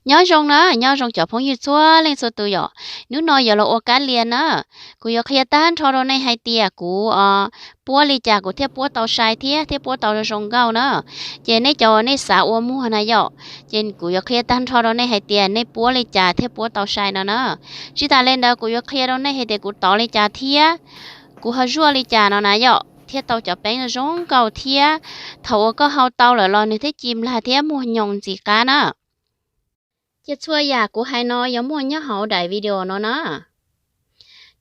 Nyob zoo na, nyob zoo cov phooj ywg txhua leej txhua tus yom. Hnub no yuav los ua kab lia na. Kuv yuav qhia tag nrho rau nej hais tias kuv puab li cas kuv thiaj puab tau sai thiab thiaj puab tau zoo nkauj na. Ces nej cov nej xav ua muag na yom, ces kuv yuav qhia tag nrho rau nej hais tias nej puab li cas thiaj puab tau sai no na. Tsis tas li ntawd kuv yuav qhia rau nej hais tias kuv tov li cas thiab kuv ho zuaj li cas no na yom, thiaj tau cov peeb zoo nkauj thiab thaum uas koj hau tau lawm los nws thiaj ci nplag thiab muag nyoos ntxim qab na. Ces txhua yam kuv hais no yuav muaj nyob hauv daim video no na.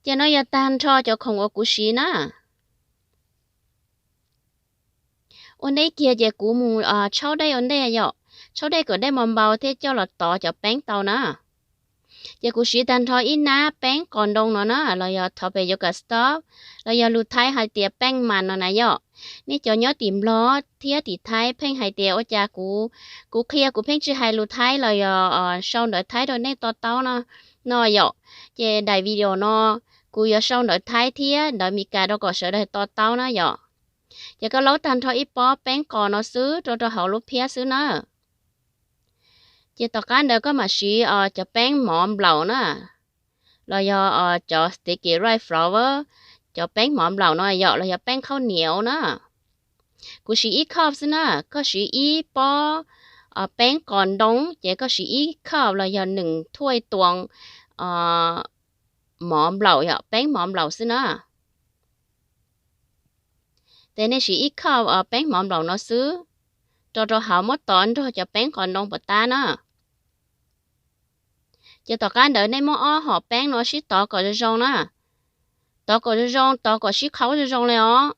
Ces no yog tag nrho cov khoom uas kuv siv na. Ua ntej kiag ces kuv mus tshauv dej ua ntej yom, tshauv dej kom dej npau npau thiab coj los tov cov peeb tau na. Ces kuv siv tag nrho ib nab peeb qos ntoo no na, los yog thov pem yuav kam stop, los yog lus Thaib hais tias peej mas no na yom. Nej cov nyob tim Nplog thiab tim Thaib pheej hais tias ua cas kuv, kuv qhia kuv pheej tsis hais lus Thaib los yog sau ntawv Thaib rau nej to taub no, no yom. Ces daim video no kuv yuav sau ntawv Thaib thiab ntawv Meskas rau kom sawv daws to taub na yom. Ces koj laub tag nrho ib pob peeb qos no xwb rau rau hauv lub phiab xwb na. Ces tom qab ntawd koj mam siv cov peeb mov nplaum na, los yog cov sticky rice flour, cov peeb mov nplaum no yom, los yog peeb khaub niav na. Kuv siv ib cup xwb na, koj siv ib pob peeb qos ntoo ces koj siv ib cup los yog nees thuaj tuas mov nplaum yom, peeb mov nplaum xwb na. Ces nej siv ib cup peeb mov nplaum no xwb, rau rau hauv muab tov nrog cov peeb qos ntoo puas tab na. Ces tom qab ntawd nej muab ob hom peeb no sib tov kom zoo zoo na. Tov kom zoo zoo, tov kom sib qhaub zoo zoo li os.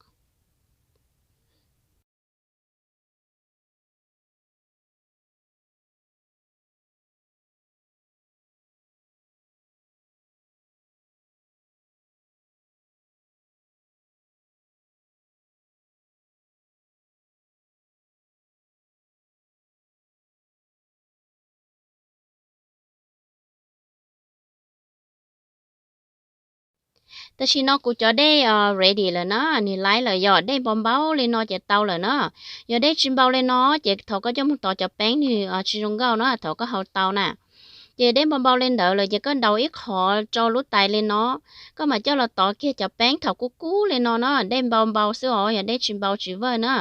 Tam sim no kuv cov dej ready lawm na, nws laib lawm yom, dej npau npau li no ces tau lawm na. Yog dej tsis npau li no ces thaum koj coj mus tov cov peeb nws tsis zoo nkauj na, thaum koj hau tau na. Ces dej npau npau li ntawd lawm ces koj daus ib qhov rau lub tais li no, koj mam coj los tov kiag cov peeb thaum kub kub li no na, dej npau npau xwb os, yog dej tsis npau tsis vaj na.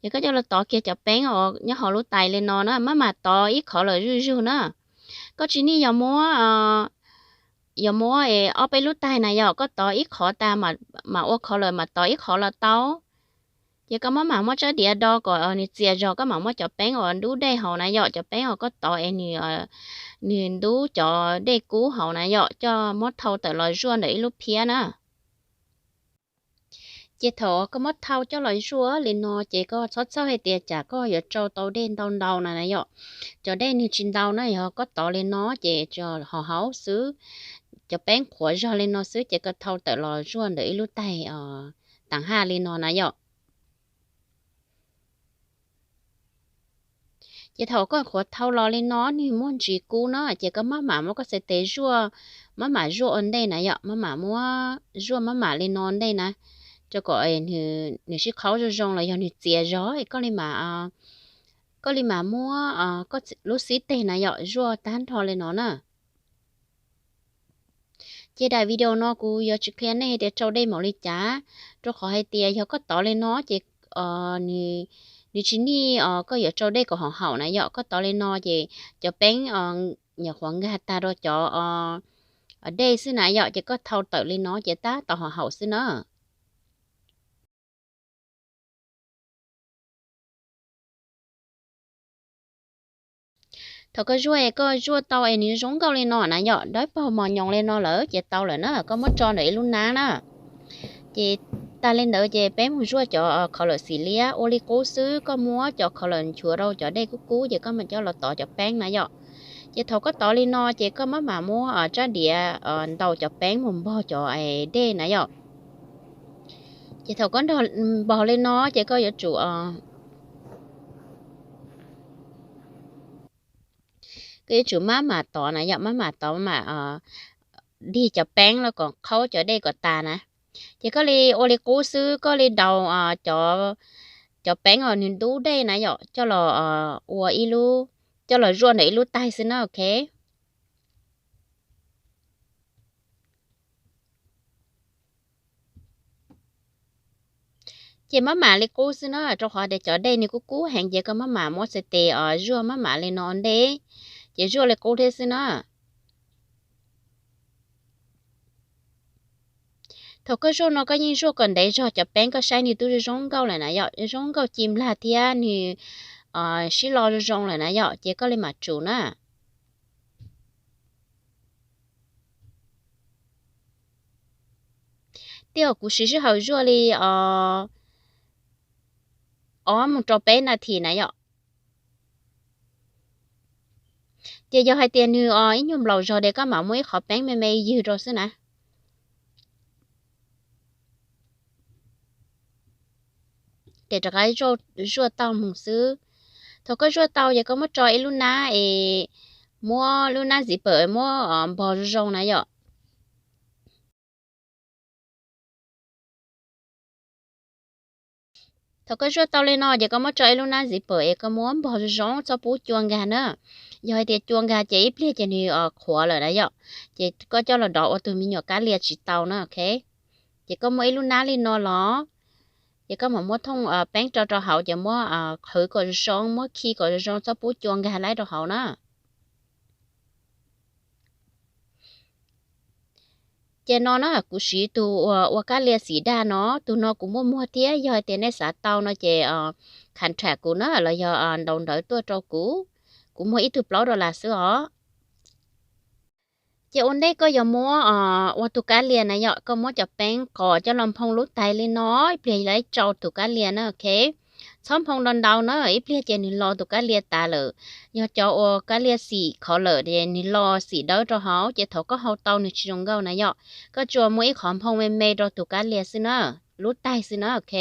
Ces koj coj los tov kiag cov peeb os nyob hauv lub tais li no na, maj mam tov ib qhov lawm zuj zug na. Koj tsis nij yog muab, yog muab ob peb lub tais na yom, koj tov ib qhov tas mam ua qhov lawm mam tov ib qhov los tau. Ces koj maj mam muab tsab diav do kom nws txias zog, koj mam muab cov peeb uas ntub dej hauv na yom, cov peeb uas koj tov es nws ntub cov dej kub hauv na yom, coj muab thau tawm los zuaj ntawm ib lub phiab na. Ces thaum koj muab thau coj los zuaj li no ces koj txhob txhawj hais tias cas koj yuav tsau tau dej ntau ntau na na yom. Cov dej nws tsis ntau na, yog koj tov li no ces tso hauv hauv xwb, cov peeb qhuav zog li no xwb ces koj thau tawm los zuaj ntawm ib lub tais tag haj li no na yom. Ces thaum koj qhuav thau los li no nws muaj ntsis kub na, ces koj maj mam muab koj txhais tes zuaj, maj mam zuaj ua ntej na yom, maj mam muab zuaj maj mam li no ntej na, rau kom nws sib qhaub zoo zoo los yog nws txias zog koj li mam, koj li mam muab koj lub xib teg na yom zuaj tag nrho li no na. Ces daim video no kuv yuav tsis qhia nej tias tsau dej npaum li cas, rau qhov hais tias yog koj tov li no ces nws tsis nij, koj yuav tsau dej kom haum haum na yom, koj tov li no ces cov peeb nyuam qhuav nkag tag rau cov dej xwb na yom, ces koj thau tawm li no ces tab tom haum haum xwb na. Thaum koj zuaj es koj zuaj tau es nws zoo nkauj li no na yom, dawb paug mos nyoos li no lawm ces tau lawm na, koj muab tso ntawm ib lub nab na. Ces tag li ntawd ces peb mus zuaj cov khaub lawm xim liab ua li qub xwb, koj muab cov khaub lawm nchuav rau cov dej kub kub ces koj mam coj los tov cov peeb na yom. Ces thaum koj tov li no ces koj maj mam muab tsab diav ntaus cov peeb mus npog cov dej na yom. Ces thaum koj npog li no ces koj yuav tsum, koj yuav tsum maj mam tov na yom, maj mam tov maj mam dig cov peeb los kom qhaub cov dej kom tas na. Ces koj li ua li qub xwb, koj li daus cov peeb uas nws ntub dej na yom coj los ua ib lub coj los zuaj ntawm ib lub taig xwb na, ok. Ces maj mam li qub xwb na, rau qhov tias cov dej nws kub kub heev ces koj maj mam muab txhais tes zuaj maj mam li no ua ntej, ces zuaj li qub thiab xwb na. Thaum koj zuaj no koj yeej zuaj kom ntev zog, cov peeb koj saib nws twb zoo nkauj lawm na yom, zoo nkauj ci nplag thiab nws sib lo zoo zoo lawm na yom, ces koj li mam tsum na. Tej zaum kuv siv sij hawm zuaj li ob mus rau peb nas this na yom. Ces yog hais tias nws ib nyuag nplaum zog ces koj mam muab ib qhov peeb me me ywg rau xwb na. Ces rov qab zuaj tau mus xwb. Thaum koj zuaj tau ces koj muab tso ib lub nab es muab lub nab ziv pawm muab npog zoo zoo na yom. Thaum koj zuaj tau li no ces koj muab tso ib lub nab ziv pawm es koj muab npog zoo zoo, txhob pub cua nkag na. Yog hais tias cua nkag ces ib pliag ces nws qhuav lawm na yom, ces koj coj los dov ua tus me nyuam kab lia tsis tau na, ok. Ces koj muab ib lub nab li no los, ces koj mam muab thooj peeb rau rau hauv ces muab qhwv kom zoo zoo, muab khi kom zoo zoo, txhob pub cua nkag laib rau hauv na. Ces no na kuv siv tus ua kab lia xim daj no, tus no kuv muaj muag thiab, yog hais tias nej xav tau no ces contact kuv na los yog ntaus ntawv tuaj rau kuv, kuv muag ib tug plaub dollar xwb os. Ces ua ntej koj yuav muab ua tus kab lia na yom, koj muab cov peeb qos coj los nphoo lub tais li no, ib pliag laib tsau tus kab lia na, ok. Txhob nphoo ntau ntau na, ib pliag ces nws lo tus kab lia tas lawm. Yog cov ua kab lia xim khov lawm ces nws lo xim dawb rau hauv ces thaum koj hau tau nws tsis zoo nkauj na yom. Koj tsuas muab ib qhov nphoo me me rau tus kab lia xwb na, lub tais xwb na, ok.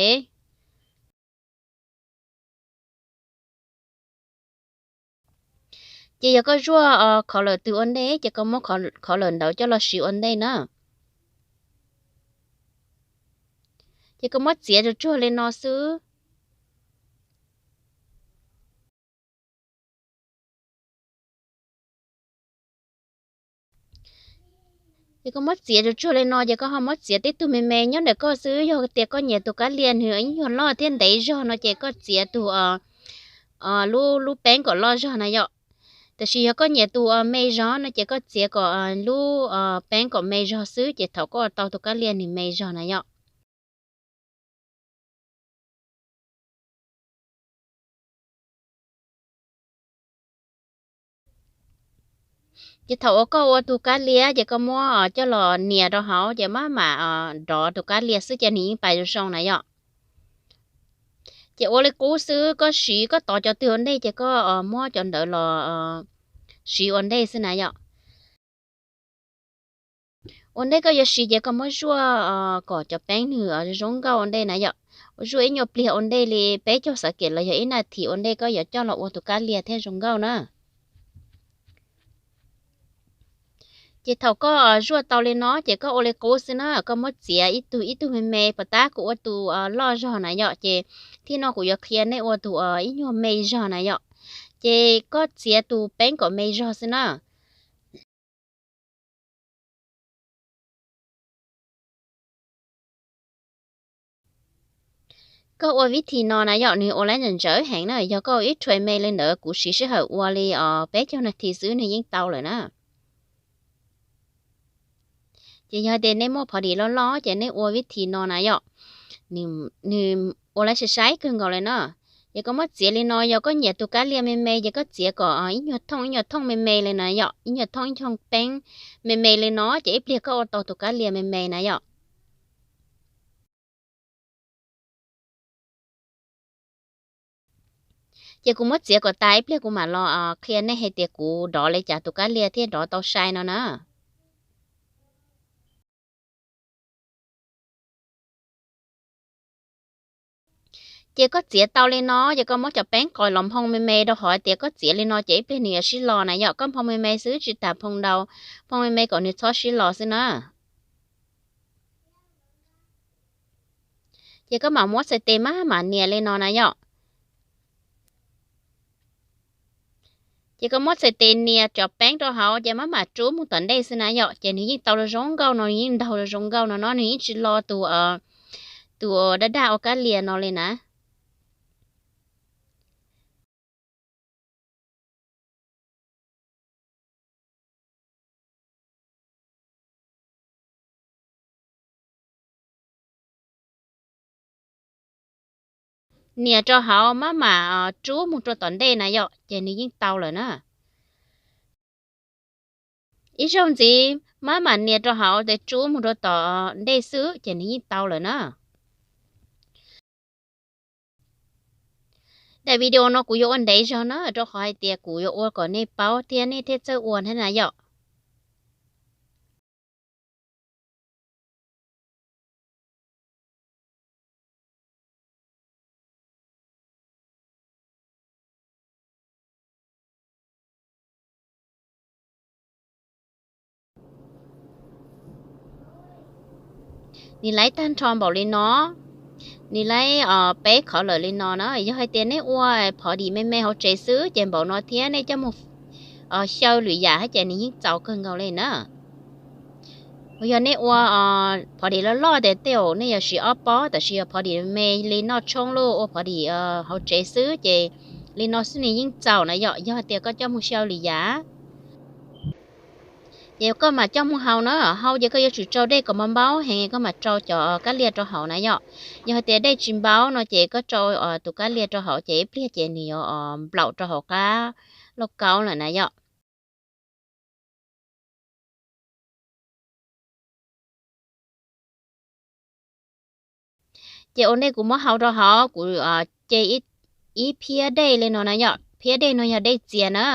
Ces yog koj zuaj khov lawm twg ua ntej ces koj muab khov lawm ntawd coj los siv ua ntej na. Ces koj muab txiav tsuag tsuag li no xwb. Ces koj muab txiav tsuag tsuag li no ces koj ho muab txiav tib tug me me nyob ntawm koj xwb. Yog tias koj nyiam tus kab lia nws ib nyuag loj thiab ntev zog no ces koj txiav tus lub lub peeb kom loj zog na yom. Tiam sis yog koj nyiam tus me zog no ces koj txiav kom lub peeb kom me zog xwb ces thaum koj ua tau tus kab lia nws me zog na yom. Ces thaum uas koj ua tus kab lia ces koj muab coj los nias rau hauv ces maj mam dov tus kab lia xwb ces nws yeej pais zoo zoo na yom. Ces ua li qub xwb, koj siv koj tov cov twg ua ntej ces koj muab cov ntawd los siv ua ntej xwb na yom. Ua ntej koj yuav siv ces koj muab zuaj kom cov peeb nws zoo nkauj ua ntej na yom. Zuaj ib nyuag pliag ua ntej li peb caug xav kev los yog ib nas this ua ntej koj yuav coj los ua tus kab lia thiaj zoo nkauj na. Ces thaum koj zuaj tau li no ces koj ua li qub xwb na, koj muab txiav ib tug ib tug me me, puas tab kuv ua tus loj zog na yom, ces thib no kuv yuav qhia nej ua tus ib nyuag me zog na yom. Ces koj txiav tus peeb kom me zog xwb na. Koj ua vib thim no na yom, nws ua lab ntawm ntawv heev na, yog koj ua ib txhais me li ntawd kuv siv sij hawm ua li peb caug nas this xwb nws yeej tau lawm na. Ces yog tias nej muaj phov dis loj loj ces nej ua vib thim no na yom, nws ua lab sai sai kawg nkaus li na. Ces koj muab txiav li no, yog koj nyiam tus kab lia me me ces koj txiav kom ib nyuag thooj ib nyuag thooj me me li na yom, ib nyuag thooj ib thooj peeb me me li no ces ib pliag koj ua tau tus kab lia me me na yom. Ces kuv muab txiav kom tas ib pliag kuv mam los qhia nej hais tias kuv dov li cas tus kab lia thiaj dov tau sai no na. Ces koj txiav tau li no ces koj muab cov peeb qos los nphoo me me rau hauv, hais tias koj txiav li no ces ib pliag nws yuav sib lo na yom, koj nphoo me me xwb tsis tas nphoo ntau, nphoo me me kom nws txhob sib lo xwb na. Ces koj mam muab txhais tes maj mam nias li no na yom. Ces koj muab txhais tes nias cov peeb rau hauv ces maj mam rub mus tom ntej xwb na yom, ces nws yeej tau zoo nkauj no, nws yeej ntaug zoo nkauj no no, nws yeej tsis lo tus, tus daj daj ua kab lia no li na. Nias rau hauv maj mam rub mus rau tom ntej na yom, ces nws yeej tau lawm na. Ib zaug ntxiv maj mam nias rau hauv tes rub mus rau tom ntej xwb ces nws yeej tau lawm na. Daim video no kuv yuav ua ntev zog na, rau qhov hais tias kuv yuav ua kom nej paub thiab nej thiaj txawj ua thiab na yom. Nws laib tag nrho npaum li no, nws laib peb qhov lawm li no na. Yog hais tias nej ua phov dim me me hauv tsev xwb ces npaum no thiab nej coj mus xyaw lwm yam hab ces nws yeej txaus kawg nkaus li na. Yog nej ua phov dim loj loj tes tej zaum nej yuav siv ob pob, tab sis yog phov dim me li noj tshoob los ua phov dim hauv tsev xwb ces li no xwb nws yeej txaus na yom. Yog hais tias koj coj mus xyaw lwm yam ces koj mam coj mus hau na, hau ces koj yuav tsum tsau dej kom npau npau heev koj mam tsau cov kab lia rau hauv na yom. Yog hais tias dej tsis npau no ces koj tsau tus kab lia rau hauv ces ib pliag ces nws yuav nplaum rau hauv qab lauj kaub lawm na yom. Ces ua ntej kuv muab hau rau hauv kuv ce ib phiab dej li no na yom, phiab dej no yog dej txias na.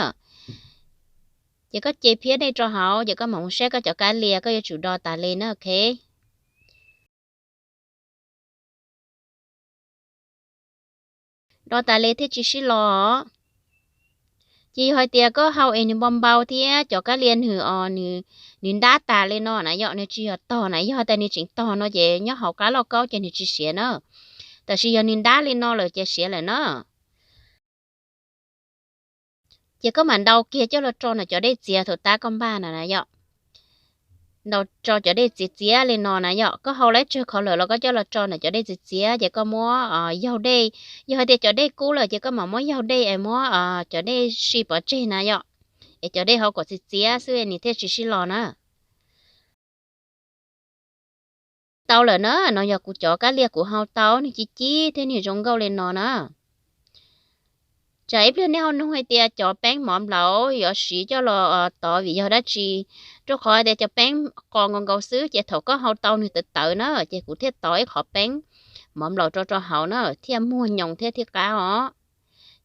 Ces koj ce phiab dej rau hauv ces koj mam mus saib koj cov kab lia koj yuav tsum do tas li na, ok. Do tas li thiaj tsis sib los. Ces yog hais tias koj hau es nws npau npau thiab cov kab lia nws, nws ntab tas li no na yom, nws tsis yog tog na, yog hais tias nws tseem tog no ces nyob hauv qab lauj kaub ces nws tsis siav na. Tab sis yog nws ntab li no lawm ces siav lawm na. Ces koj mam ntaus kiag coj los tso ntawm cov dej txias thaum tab koj npaj na na yom. Ntaus tso cov dej txias txias li no na yom, koj hau laib tsawg qhov lawm los koj coj los tso ntawm cov dej txias txias ces koj muab yaug dej. Yog hais tias cov dej kub lawm ces koj mam muab yaug dej es muab cov dej si pov tseg na yom, es cov dej hauv kom txias txias xwb nws thiaj tsis sib los na. Tau lawm na, no yog kuv cov kab lia kuv hau tau nws ci cib thiab nws zoo nkauj li no na. Tsam ib pliag nej ho nug hais tias cov peeb mov nplaum yuav siv coj los tov vim yog dab tsi, rau qhov tias cov peeb qos nkaus nkaus xwb ces thaum koj hau tau nws tawv tawv na ces kuv thiaj tov ib qhov peeb mov nplaum rau rau hauv na thiaj muag nyoos thiab thiaj qab os.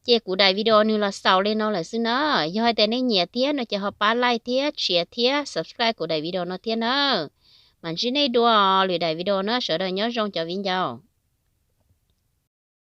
Ces kuv daim video nws los xaus li no lawm xwb na. Yog hais tias nej nyiam thiab no ces ho pab like thiab share thiab subscribe kuv daim video no thiab na. Mam ntsib nej dua lwm daim video na, sawv daws nyob zoo cov viv ncaus.